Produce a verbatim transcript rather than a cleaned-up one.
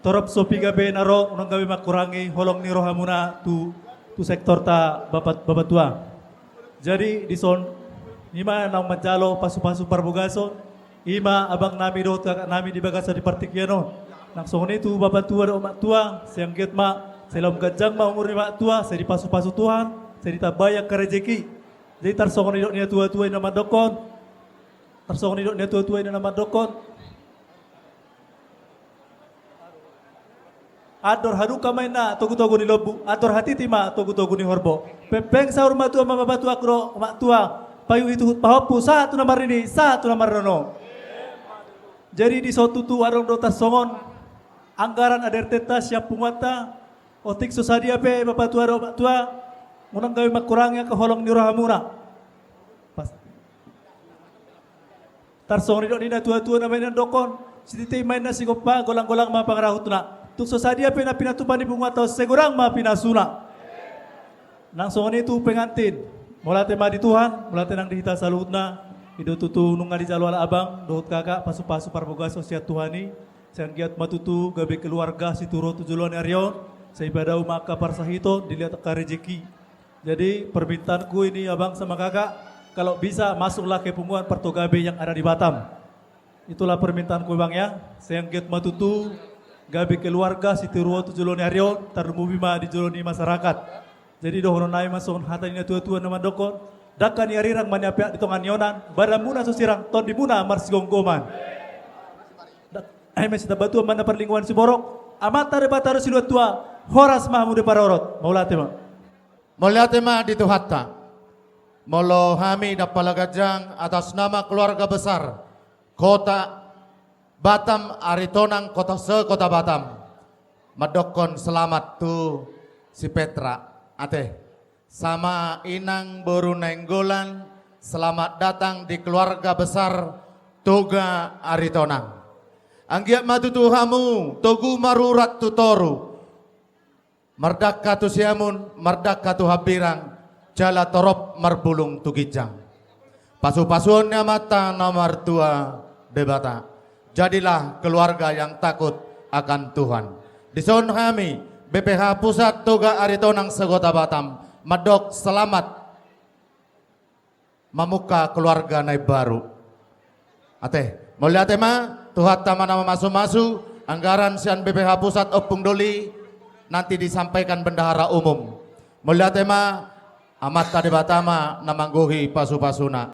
Torop so piga pe na ro, unang gabe mangkurangi holong ni rohamuna tu, tu sektorta Bapak, Bapak Tua. Jadi dison, i ma naung manjalo pasupasu parbogason, i ma abang nami dohot kakak nami di bagasan di partingkian on. Nang songon i tu Bapak Tua dohot Mak Tua, sai anggiat ma, sai lam ganjang ma umur ni Mak Tua, sai dipasupasu Tuhan, sai ditambai angka rejeki. Jadi tarsongon nidok ni natuatua i na mandokkon, tarsongon nidok ni natuatua i na mandokkon, andor hadungka ma inna togutogu ni lombu, andor hatiti ma togutogu ni horbo. Pengpeng saur matua ma Bapak Tua dohot Mak Tua, paihutihut pahompu sahat tu na marnini, sahat tu na marnono. Jadi dison tutu adong do tarsongon anggaran A D R T-ta sian punguanta. Otik so sadia pe Bapak Tua dohot Mak Tua, unang gabe mangkurangi angka holong ni rohamuna. Pas. Tarsongon nidok ni natuatua na mandokkon, sititi ma inna sigompa, golanggolang ma pangarahutna. Tung so sadia pe na pinatupa ni punguanta on, sai godang ma pinasuna. Nang songon i tu pengantin, mauliate ma di Tuhan, mauliate nang di hita saluhutna. I do tutu nunga dijalo halak abang dohot kakak pasupasu parbogason sian Tuhan i. Sai anggiat ma tutu gabe keluarga sitiruon tu joloan ni ari on. Sai padao ma angka parsahiton, dilehon angka rejeki. Jadi permintaanku ini abang sama kakak, kalau bisa masuklah ke punguan Partogabe yang ada di Batam. Itulah permintaanku bang ya. Sai anggiat ma tutu gabe keluarga sitiruon tu joloan ni ari on, tarlumobi ma di jolo ni masyarakat. Jadi dohonon nami ma songon hata ni natuatua na mandokkon, dangka ni arirang ma niapiak di tonga ni onan, badanmuna so sirang, tondimuna marsigomgoman. Ai ma sitambatua ma na parlinggoman siborok, Amanta Debata do silehon tua, horas ma hamu diparorot. Mauliate ma. Mauliate ma di Tuhanta. Molo hami Dampala Ganjang atas nama keluarga besar Kota Batam Aritonang, Kota se-Kota Batam, mandokkon selamat tu si Petra. Ate. Sama Inang Boru Nainggolan, selamat datang di keluarga besar Toga Aritonang. Anggiat ma tutu hamu togu marurat tu toru, mardangka tu siamun, mardangka tu hambirang, jala torop marbulung tu ginjang. Pasupasuon ni Amanta na martua Debata. Jadilah keluarga yang takut akan Tuhan. Dison hami, B P H Pusat Toga Aritonang se-Kota Batam, mandok selamat mamungka keluarga na imbaru. Ate, mauliate ma, Tuhanta ma na mamasumasu, anggaran sian B P H Pusat Ompung Doli, nanti disampaikan bendahara umum. Mauliate ma, Amanta Debata ma na manggohi pasupasuna.